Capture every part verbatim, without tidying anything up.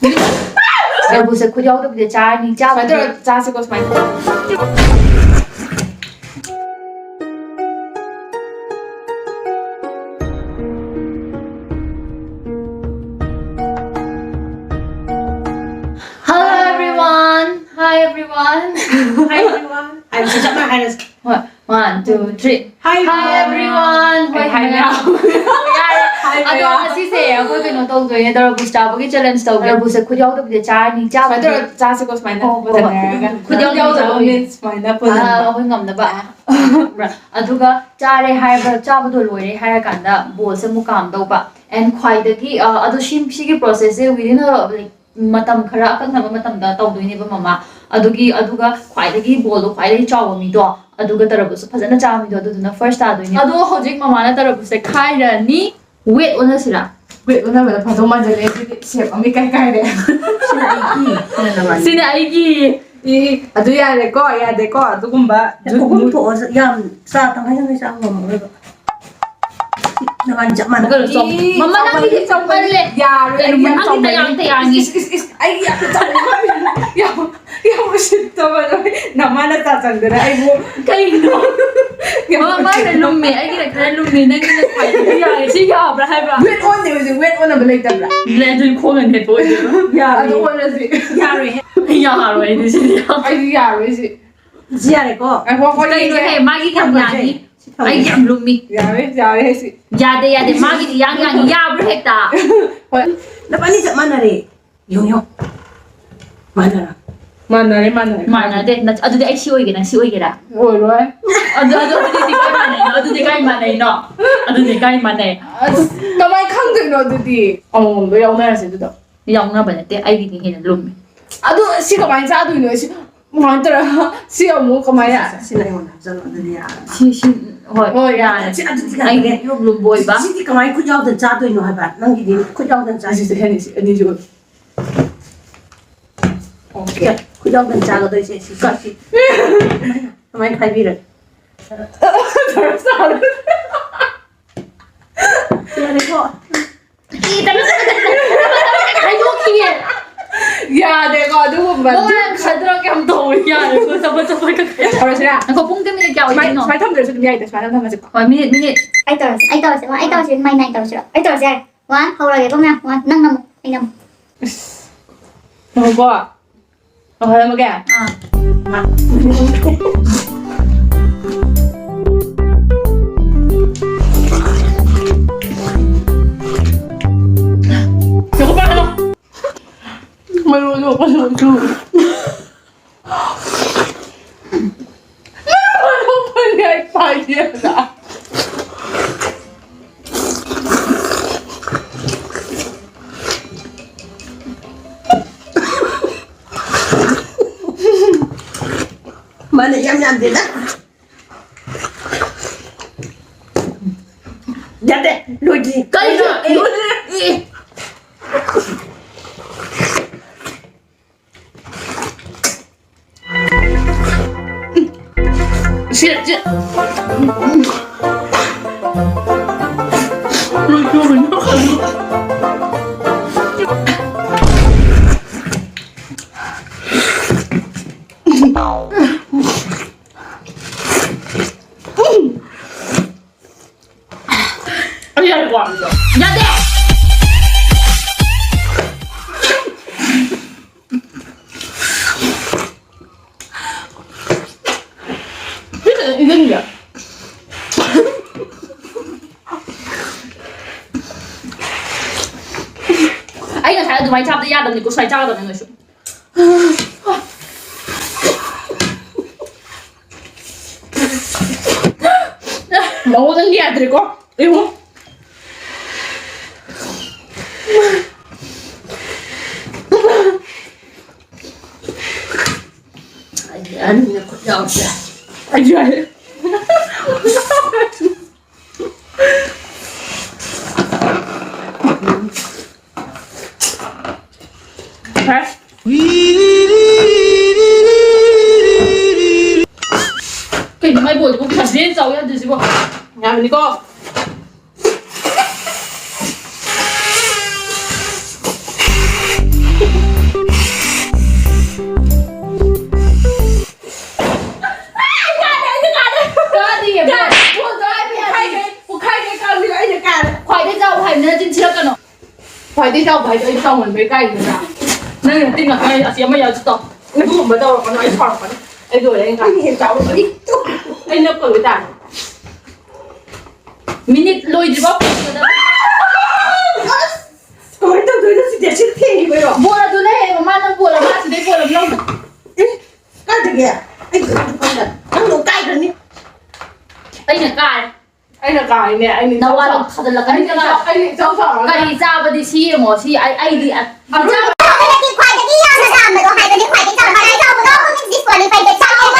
ꯇꯔꯕꯨꯖꯁꯦ ꯈꯨꯠ ꯌꯥꯎꯗꯕꯤꯗ ꯆꯥꯔꯅꯤ꯫ ꯆꯥꯕ ꯁꯨꯃꯥꯏꯅ ꯇꯧꯔ ꯆꯥꯁꯤꯀꯣ, ꯁꯨꯃꯥꯏꯅ ꯇꯧꯔ꯫ Hello everyone. Hi everyone. Hi everyone. ꯑꯩ ꯁꯤ ꯆꯞ ꯃꯥꯟꯅ ꯍꯥꯏꯔꯁꯤ꯫ ꯍꯣꯏ, one, two, three. Hi, Hi everyone. Everyone. ꯍꯣꯏ, Hi, ꯃꯌꯥꯝ꯫ Hi, ꯌꯥꯔꯦ꯫ Hi, ꯑꯗꯣ ꯃꯌꯥꯝ꯫ ꯉꯁꯤꯁꯦ ꯑꯩꯈꯣꯏ ꯀꯩꯅꯣ ꯇꯧꯗꯣꯏꯅꯦ, ꯇꯔꯕꯨꯖ ꯆꯥꯕꯒꯤ challenge ꯇꯧꯗꯣꯏꯅꯦ꯫ ꯇꯔꯕꯨꯖꯁꯦ ꯈꯨꯠ ꯌꯥꯎꯗꯕꯤꯗ ꯆꯥꯔꯅꯤ꯫ ꯆꯥꯕ ꯁꯨꯃꯥꯏꯅ ꯇꯧꯔ ꯆꯥꯁꯤꯀꯣ, ꯁꯨꯃꯥꯏꯅ ꯍꯣꯏ, ꯍꯣꯏ, ꯍꯣꯏ꯫ ꯄꯨꯖꯟꯅꯔꯒ꯫ ꯈꯨꯠ ꯌꯥꯎꯗꯕ ꯌꯥꯎꯗꯕ means means ꯁꯨꯃꯥꯏꯅ ꯑꯥ, ꯄꯨꯖꯟꯅꯔꯒ꯫ ꯑꯩꯈꯣꯏ ꯉꯝꯅꯕ꯫ ꯑꯗꯨꯒ ꯆꯥꯔꯦ ꯍꯥꯏꯕ, ꯆꯥꯕꯗꯣ ꯂꯣꯏꯔꯦ ꯍꯥꯏꯔ ꯀꯥꯟꯗ bowlꯁꯦ ꯑꯃꯨꯛ ꯀꯥꯝꯗꯧꯕ꯫ And ꯈ꯭ꯋꯥꯏꯗꯒꯤ, ꯑ, ꯑꯗꯣ ꯁꯤ, ꯁꯤꯒꯤ processꯁꯦ within a, like, ꯃꯇꯝ ꯈꯔ ꯑꯀꯛꯅꯕ ꯃꯇꯝꯗ ꯇꯧꯗꯣꯏꯅꯦꯕ ꯃꯃꯥ꯫ ꯑꯗꯨꯒꯤ, ꯑꯗꯨꯒ ꯈ꯭ꯋꯥꯏꯗꯒꯤ bowlꯗꯣ ꯈ꯭ꯋꯥꯏꯗꯒꯤ ꯆꯥꯎꯕ ꯃꯤꯗꯣ, ꯑꯗꯨꯒ ꯇꯔꯕꯨꯖꯁꯨ ꯐꯖꯅ ꯆꯥꯕ ꯃꯤꯗꯣ, ꯑꯗꯨꯗꯨꯅ first ꯇꯥꯗꯣꯏꯅꯦ꯫ ꯑꯗꯣ ꯍꯧꯖꯤꯛ ꯃꯃꯥꯅ ꯇꯔꯕꯨꯖꯁꯦ ꯈꯥꯏꯔꯅꯤ꯫ Weight ꯑꯣꯟꯅꯁꯤꯔꯥ? Weight ꯑꯣꯟꯅꯕꯅ ꯐꯗꯧ ꯃꯥꯟꯖꯜꯂꯛꯑꯦ, ꯁꯤꯗꯤ shape ꯑꯃ ꯏꯀꯥꯏ ꯀꯥꯏꯔꯦ꯫ ꯁꯤꯅ ꯑꯩꯒꯤ, ꯁꯤꯅ ꯅꯃꯥꯏ꯫ ꯁꯤꯅ ꯑꯩꯒꯤ꯫ ꯏ, ꯑꯗꯨ ꯌꯥꯔꯦꯀꯣ, ꯌꯥꯗꯦꯀꯣ, ꯑꯗꯨꯒꯨꯝꯕ ꯑꯍꯨꯝ ꯊꯣꯛꯑꯁꯨ ꯌꯥꯝ ꯆꯥ ꯇꯪꯈꯥꯏ ꯇꯪꯈꯥꯏ ꯆꯥꯕ ꯉꯝꯃꯔꯣꯏꯕ꯫ ꯅꯕꯥꯅꯤ ꯆꯞ ꯃꯥꯟꯅꯩ꯫ ꯃꯈꯜ ꯆꯥꯎ-, ꯏ, ꯃꯃꯥ ꯅꯪꯒꯤꯗꯤ ꯆꯥꯎꯃꯜꯂꯦ꯫ ꯆꯥꯎꯃꯜꯂꯦ꯫ ꯌꯥꯔꯣꯏ, ꯀꯩꯅꯣ ꯑꯩ ꯌꯥꯝ ꯃꯥꯒꯤ ꯆꯥꯎꯃꯜꯂꯦ꯫ ꯇꯌꯥꯡ ꯇꯌꯥꯡꯅꯤ꯫ ꯏꯁ, ꯏꯁ, ꯏꯁ, ꯏꯁ, ꯑꯩ ꯌꯥꯝ ꯆꯥꯎꯃꯜꯂꯦ꯫ ꯌꯥꯝ, ꯌꯥꯝ ꯎꯁꯤꯠꯇꯕ ꯅꯣꯏ꯫ ꯅꯃꯥꯅ ꯆꯥ ꯆꯪꯗꯅ ꯑꯩꯕꯨ꯫ ꯀꯩꯅꯣ? ꯌꯥꯝ ꯃꯃꯥ, ꯃꯥꯅ ꯎꯁꯤꯠꯇꯕ꯫ ꯂꯨꯝꯃꯦ, ꯑꯩꯒꯤꯅ ꯈꯔ ꯂꯨꯝꯃꯦ, ꯅꯪꯒꯤꯅ ꯈ꯭ꯋꯥꯏꯗꯒꯤ ꯌꯥꯡꯉꯦ꯫ ꯁꯤ ꯌꯥꯕ꯭ꯔꯥ ꯍꯥꯏꯕ꯭ꯔꯥ? Weight ꯑꯣꯟꯗꯦ ꯍꯧꯖꯤꯛ, weight ꯑꯣꯟꯅꯕ ꯂꯩꯇꯕ꯭ꯔꯥ? ꯂꯩ, ꯑꯗꯨꯗꯤ ꯈꯣꯡꯅ ꯅꯦꯠꯄ ꯑꯣꯏꯗꯣꯏꯕ꯫ ꯌꯥꯔꯣꯏ꯫ ꯑꯗꯨ ꯑꯣꯜꯂꯁꯤ꯫ ꯌꯥꯔꯣꯏꯍꯦ꯫ ꯌꯥꯔꯣꯏ, ꯑꯩꯗꯤ ꯁꯤꯗꯤ ꯌꯥꯔꯣꯏ꯫ ꯑꯩꯗꯤ ꯌꯥꯔꯣꯏ ꯁꯤ꯫ ꯁꯤ ꯌꯥꯔꯦꯀꯣ? ꯉꯥꯏꯈꯣ, ꯑꯩꯈꯣꯏ ꯀꯩꯅꯣꯍꯦ, ꯌꯦꯡꯒꯦ꯫ ꯃꯥꯒꯤ ꯌꯥꯝ ꯊꯝꯃꯁꯦ꯫ ꯌꯥꯡꯉꯤ꯫ ꯁꯤ ꯊꯝꯃꯁꯦ꯫ ꯑꯩ ꯌꯥꯝ ꯂꯨꯝꯃꯤ꯫ ꯌꯥꯔꯦ, ꯌꯥꯔꯦ ꯁꯤ꯫ ꯌꯥꯗꯦ, ꯌꯥꯗꯦ, ꯃꯥꯒꯤꯗꯤ ꯌꯥꯡ ꯌꯥꯡꯉꯤ꯫ ꯌꯥꯕ꯭ꯔꯣ ꯍꯦꯛꯇ? ꯍꯣꯏ꯫ ꯅꯕꯥꯅꯤ ꯆꯞ ꯃꯥꯟꯅꯔꯦ꯫ ꯌꯦꯡꯉꯣ, ꯌꯦꯡꯉꯣ꯫ ꯃꯥꯟꯅꯔ-, ꯃꯥꯟꯅꯔꯦ, ꯃꯥꯟꯅꯔꯦ꯫ ꯃꯥꯟꯅꯗꯦ꯫ ꯅꯠ-, ꯑꯗꯨꯗꯤ ꯑꯩ ꯁꯤ ꯑꯣꯏꯒꯦ, ꯅꯪ ꯁꯤ ꯑꯣꯏꯒꯦꯔꯥ? ꯑꯣꯏꯔꯣꯏ꯫ ꯑꯗꯨ, ꯑꯗꯨ, ꯑꯗꯨꯗꯤ ꯀꯥꯏ ꯃꯥꯟꯅꯩꯅꯣ? ꯑꯗꯨꯗꯤ ꯀꯥꯏ ꯃꯥꯟꯅꯩꯅꯣ? ꯑꯗꯨꯗꯤ ꯀꯥꯏ ꯃꯥꯟꯅꯩ? ꯑꯁ, ꯀꯃꯥꯏ ꯈꯪꯗꯣꯏꯅꯣ ꯑꯗꯨꯗꯤ? ꯑꯃꯃꯝꯗꯣ ꯌꯥꯎꯅꯔꯁꯦ ꯑꯗꯨꯗꯣ꯫ ꯌꯥꯎꯅꯕ ꯅꯠꯇꯦ, ꯑꯩꯒꯤꯗꯤ ꯍꯦꯟꯅ ꯂꯨꯝꯃꯤ꯫ ꯑꯗꯨ ꯁꯤ ꯀꯃꯥꯏꯅ ꯆꯥꯗꯣꯏꯅꯣ? ꯁꯤ ꯀꯃꯥꯏꯅ ꯇꯧꯔꯒ ꯁꯤ ꯑꯃꯨꯛ ꯀꯃꯥꯏꯅ? ꯁꯤꯅ ꯑꯩꯉꯣꯟꯗ ꯍꯥꯞꯆꯜꯂꯣ, ꯑꯗꯨꯗꯤ ꯌꯥꯔꯦ꯫ ꯁꯤ, ꯁꯤ, ꯍꯣꯏ, ꯍꯣꯏ, ꯌꯥꯔꯦ꯫ ꯌꯥꯔꯦ꯫ ꯁꯤ ꯑꯗꯨꯗꯤ ꯌꯥꯔꯦ꯫ ꯑꯩꯒꯤ ꯂꯨꯝ-, ꯂꯨꯝꯕ ꯑꯣꯏꯕ꯫ ꯁꯤꯗꯤ ꯀꯃꯥꯏꯅ ꯈꯨꯠ ꯌꯥꯎꯗꯅ ꯆꯥꯗꯣꯏꯅꯣ ꯍꯥꯏꯕ? ꯅꯪꯒꯤꯗꯤ ꯈꯨꯠ ꯌꯥꯎꯗꯅ ꯆꯥ-, ꯑꯁꯤꯁꯦ, ꯑꯅꯤꯁꯦ, ꯑꯅꯤꯁꯦ ꯑꯣꯏ꯫ ꯑꯣꯀꯦ꯫ ꯈꯨꯠ ꯌꯥꯎꯗꯅ ꯆꯥꯒꯗꯣꯏꯁꯦ ꯁꯤ, ꯁꯤ, ꯁꯤ꯫ ꯀꯃꯥꯏꯅ ꯈꯥꯏꯕꯤꯔꯒꯦ? ꯌꯥꯔꯦꯀꯣ? ꯏ, ꯇꯞꯅ, ꯇꯞꯅ, ꯇꯞꯅ, ꯇꯞꯅ, ꯇꯞꯅ, ꯇꯞꯅ, ꯇꯞꯅ ꯍꯥꯏꯗꯣꯛꯈꯤꯌꯦ꯫ ꯑꯗꯨꯒꯨꯝꯕ ꯃꯃꯥ ꯈꯗ꯭ꯔꯛ ꯌꯥꯝ ꯇꯧꯋꯦ꯫ ꯌꯥꯔꯦꯀꯣ, ꯆꯠꯄ ꯆꯠꯄ ꯀꯛꯀꯦ꯫ ꯇꯧꯔꯁꯤꯔꯥ? ꯉꯥꯏꯈꯣ, ꯄꯨꯡ ꯇꯦꯟ ꯃꯤꯅꯤꯠ ꯀꯌꯥ ꯁꯨꯃꯥꯏ-, ꯑꯣꯏꯗꯣꯏꯅꯣ? ꯁꯨꯃꯥꯏꯅ ꯊꯝꯗ꯭ꯔꯁꯨ ꯑꯗꯨꯝ ꯌꯥꯏꯗ, ꯁꯨꯃꯥꯏꯅ ꯊꯝꯃꯁꯤꯀꯣ꯫ ꯍꯣꯏ, ꯃꯤꯅꯤꯠ, ꯃꯤꯅꯤꯠ꯫ ꯑꯩ ꯇꯧꯔꯁꯦ, ꯑꯩ ꯇꯧꯔꯁꯦ, ꯃꯥ, ꯑꯩ ꯇꯧꯔꯁꯦ, ꯃꯥꯏ ꯅꯥꯏꯟ ꯇꯧꯔꯁꯤꯔꯣ? ꯑꯩ ꯇꯧꯔꯁꯦ, ꯌꯥꯔꯦ꯫ ꯋꯥꯟ, ꯍꯧꯔꯒꯦꯀꯣ, ꯃꯌꯥꯝ꯫ ꯋꯥꯟ, ꯅꯪ ꯅꯝꯃꯣ, ꯑꯩ ꯅꯝꯃꯣ꯫ ꯏꯁ꯫ ꯉꯥꯏꯈꯣꯀꯣ꯫ ꯑꯥ꯫ ꯃꯥ꯫ ꯉꯥꯏꯈꯣ, ꯄꯥꯏꯌꯣ꯫ ꯃꯔꯨꯗꯣ ꯀꯩꯅꯣ ꯇꯧ-, ꯃꯔꯨꯗꯣ ꯐꯪꯉꯦ, ꯑꯩ ꯄꯥꯏꯒꯦ ꯑꯝꯇ꯫ ꯃꯥꯅ ꯌꯥꯝ ꯌꯥꯝꯗꯦꯗ꯫ ꯌꯥꯗꯦ, ꯂꯣꯏꯗ꯭ꯔꯤ꯫ ꯀꯩꯅꯣ? ꯑꯦ꯫ ꯂꯣꯏꯗ꯭ꯔꯤ꯫ ꯑꯦ꯫ ꯁꯤ, ꯁꯤ꯫ ꯑꯩ ꯌꯥꯔꯦꯀꯣ? ꯌꯥꯗꯦ! ꯁꯤ ꯀꯩꯅꯣ ꯏꯟꯖꯟꯒꯦ? ꯑꯩ ꯉꯁꯥꯏ ꯑꯗꯨꯃꯥꯏꯅ ꯆꯥꯕꯗꯤ ꯌꯥꯗꯕꯅꯤꯀꯣ, ꯁꯨꯃꯥꯏꯅ ꯆꯥꯒꯗꯕꯅꯤ ꯅꯣꯏꯁꯨ꯫ ꯃꯉꯣꯟꯗ ꯌꯥꯗ꯭ꯔꯦꯀꯣ꯫ ꯌꯦꯡꯉꯨ꯫ ꯑꯩꯗꯤ ꯑꯅꯤꯅ ꯈꯨꯠ ꯌꯥꯎꯗ꯭ꯔꯦ꯫ ꯑꯩꯁꯨ ꯌꯥꯏ꯫ ꯍꯥ? ꯀꯩꯅꯣ ꯃꯥꯏ ꯕꯣꯜꯗꯨꯕꯨ ꯈꯖꯦꯟ ꯆꯥꯎ ꯌꯥꯗ꯭ꯔꯤꯁꯤꯕꯣ? ꯌꯥꯕꯅꯤꯀꯣ꯫ ꯏꯆꯥꯎꯕ ꯍꯥꯏꯗꯣ ꯑꯩ ꯆꯥꯎꯃꯟꯕꯩ ꯀꯥꯏꯗꯅ꯫ ꯅꯪ ꯅꯇꯤꯟ ꯉꯥꯛꯇ ꯑꯩ ꯑꯁꯤ ꯑꯃ ꯌꯥꯎꯁꯤ ꯇꯧ꯫ ꯑꯗꯨꯒꯨꯝꯕ ꯇꯧꯔꯛꯀꯅꯨ, ꯑꯩ ꯁꯥꯎꯔꯛꯀꯅꯤ꯫ ꯑꯩ ꯂꯣꯏꯔꯦ, ꯑꯩ ꯉꯥꯏ꯫ ꯑꯩꯅ ꯍꯦꯟꯅ ꯆꯥꯎꯔꯝꯒꯅꯤ꯫ ꯑꯩ ꯅꯞꯄ ꯂꯣꯏ ꯇꯥꯔꯦ꯫ ꯃꯤꯅꯤꯠ ꯂꯣꯏꯗ꯭ꯔꯤꯕꯣ꯫ ꯑꯁ! ꯀꯃꯥꯏꯅ ꯇꯧꯗꯣꯏꯅꯣ ꯁꯤꯗꯤ? ꯁꯤ ꯊꯦꯡꯈꯤꯕꯩꯔꯣ? ꯕꯣꯜ ꯑꯗꯨ ꯂꯩ, ꯃꯃꯥꯅ ꯕꯣꯜ ꯑꯃ ꯑꯁꯤꯗꯩ ꯕꯣꯜ ꯑꯃ ꯂꯧꯗ꯫ ꯑꯦ, ꯀꯥꯏꯗꯒꯤ? ꯑꯩ ꯈꯪꯗꯦ꯫ ꯅꯪ ꯂꯣꯏ ꯀꯥꯏꯈ꯭ꯔꯅꯤ꯫ ꯑꯩꯅ ꯀꯥꯔꯦ꯫ ꯑꯩꯅ ꯀꯥꯔꯤꯅꯦ, ꯑꯩꯅ ꯏꯆꯥꯎ ꯅꯋꯥ ꯆꯥꯎ-, ꯂꯧ ꯊꯥꯖꯤꯜꯂꯛꯀꯅꯤ ꯑꯩꯅ ꯀꯅꯥ? ꯏꯆꯥꯎ-, ꯑꯩꯅ ꯏꯆꯥꯎ ꯆꯥꯎꯔꯒ꯫ ꯀꯔꯤ ꯆꯥꯕꯗꯤ ꯁꯤ ꯌꯦꯡꯉꯣ, ꯁꯤ ꯑꯩ, ꯑꯩꯗꯤ ꯑ-, ꯑꯔꯣꯏꯕ꯫ ꯈ꯭ꯋꯥꯏꯗꯒꯤ ꯌꯥꯝꯅ ꯆꯥꯝꯕꯗꯣ ꯍꯥꯏꯕꯅꯤ, ꯈ꯭ꯋꯥꯏꯗꯒꯤ ꯆꯥꯎꯕ, ꯈ꯭ꯋꯥꯏꯗꯒꯤ ꯆꯥꯎꯕꯗꯣ꯫ Disqualified ꯆꯥꯎꯕ꯫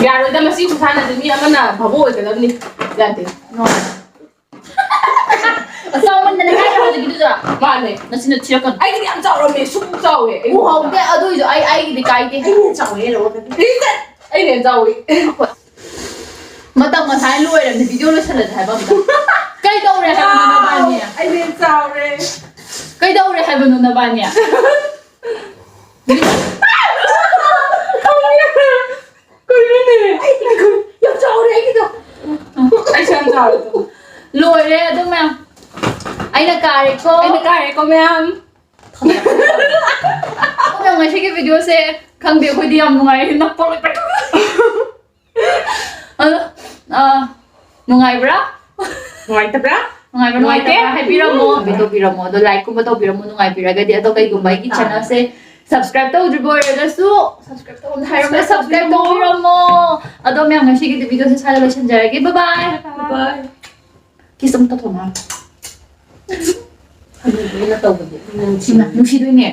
ꯌꯥꯔꯣꯏꯗ, ꯃꯁꯤ ꯈꯨꯁꯥꯟꯅꯁꯦ ꯃꯤ ꯑꯃꯅ ꯐꯕ ꯑꯣꯏꯒꯗꯕꯅꯤ꯫ ꯌꯥꯗꯦ꯫ ꯆꯥꯎꯃꯟꯗꯅ ꯀꯥꯏꯗ ꯍꯧꯖꯤꯛꯀꯤꯗꯨꯗ? ꯃꯥꯅꯦ꯫ ꯅꯆꯤꯟꯗꯣ ꯊꯤꯔꯛꯀꯅꯨ꯫ ꯑꯩꯒꯤꯗꯤ ꯌꯥꯝ ꯆꯥꯎꯔꯝꯃꯦ, ꯁꯨꯛ ꯆꯥꯎꯋꯦ꯫ ꯑꯩ ꯎꯍꯧꯗꯦ, ꯑꯗꯨꯏꯁꯨ ꯑꯩ, ꯑꯩꯒꯤꯗꯤ ꯀꯥꯏꯗꯦ꯫ ꯑꯩꯅ ꯆꯥꯎꯋꯦ, ꯅꯉꯣꯟꯗꯒꯤ꯫ ꯑꯩꯅ ꯍꯦꯟꯅ ꯆꯥꯎꯋꯤ꯫ ꯃꯇꯝ ꯉꯁꯥꯏ ꯂꯣꯏꯔꯕꯅꯤ, video ꯂꯣꯏꯁꯜꯂꯁꯦ ꯍꯥꯏꯕ ꯑꯝꯇ꯫ ꯀꯩꯗꯧꯔꯦ ꯍꯥꯏꯕꯅꯣ ꯅꯕꯥꯅꯤ? ꯑꯩꯅ ꯍꯦꯟꯅ ꯆꯥꯎꯔꯦ꯫ ꯀꯩꯗꯧꯔꯦ ꯍꯥꯏꯕꯅꯣ ꯅꯕꯥꯅꯤ? ꯀꯩꯅꯣꯅꯦ? ꯑꯩ, ꯌꯥꯝ ꯆꯥꯎꯔꯦ ꯑꯩꯒꯤꯗꯣ꯫ ꯑꯩꯁꯨ ꯌꯥꯝ ꯆꯥꯎꯔꯦ ꯑꯗꯣ꯫ ꯂꯣꯏꯔꯦ ꯑꯗꯨ ꯃꯌꯥꯝ꯫ ꯑꯩꯅ ꯀꯥꯔꯦꯀꯣ꯫ ꯑꯩꯅ ꯀꯥꯔꯦꯀꯣ ꯃꯌꯥꯝ꯫ ꯑꯗꯣ ꯉꯁꯤꯒꯤ videoꯁꯦ ꯈꯪꯗꯦ, ꯑꯩꯈꯣꯏꯗꯤ ꯌꯥꯝ ꯅꯨꯡꯉꯥꯏ, ꯅꯞꯄ ꯂꯣꯏ ꯄꯦꯛ-꯫ ꯑꯗꯣ, ꯑ, ꯅꯨꯡꯉꯥꯏꯕ꯭ꯔꯥ? ꯅꯨꯡꯉꯥꯏꯇꯕ꯭ꯔꯥ? ꯅꯨꯡꯉꯥꯏꯕ꯭ꯔꯥ ꯅꯨꯡꯉꯥꯏꯇꯕ꯭ꯔꯥ ꯅꯨꯡꯉꯥꯏꯇꯦ꯫ ꯍꯥꯏꯕꯤꯔꯝꯃꯣ, comment ꯇꯧꯕꯤꯔꯝꯃꯣ, ꯑꯗꯣ likeꯀꯨꯝꯕ ꯇꯧꯕꯤꯔꯝꯃꯣ, ꯅꯨꯡꯉꯥꯏꯕꯤꯔꯒꯗꯤ꯫ ꯑꯗꯣ ꯀꯩꯒꯨꯝꯕ ꯑꯩꯒꯤ ꯑꯥ꯫ Channelꯁꯦ subscribe ꯇꯧꯗ꯭ꯔꯤꯕ ꯑꯣꯏꯔꯒꯁꯨ subscribe ꯇꯧ-, ꯍꯥꯏꯔꯝꯃꯣ, subscribe subscribe ꯇꯧꯕꯤꯔꯝꯃꯣ꯫ ꯇꯧꯕꯤꯔꯝꯃꯣ꯫ ꯑꯗꯣ ꯃꯌꯥꯝ, ꯉꯁꯤꯒꯤꯗꯤ videoꯁꯦ ꯁ꯭ꯋꯥꯏꯗ ꯂꯣꯏꯁꯤꯟꯖꯔꯒꯦ꯫ Bye bye꯫ Bye bye꯫ Kiss ꯑꯃꯨꯛ ꯇꯧꯊꯣꯛꯑꯣ꯫ ꯍꯅꯨꯕꯤꯅ ꯇꯧꯕꯗꯤ ꯅꯨꯡꯁꯤ꯫ ꯏꯃꯥ, ꯅꯨꯡꯁꯤꯗꯣꯏꯅꯦ꯫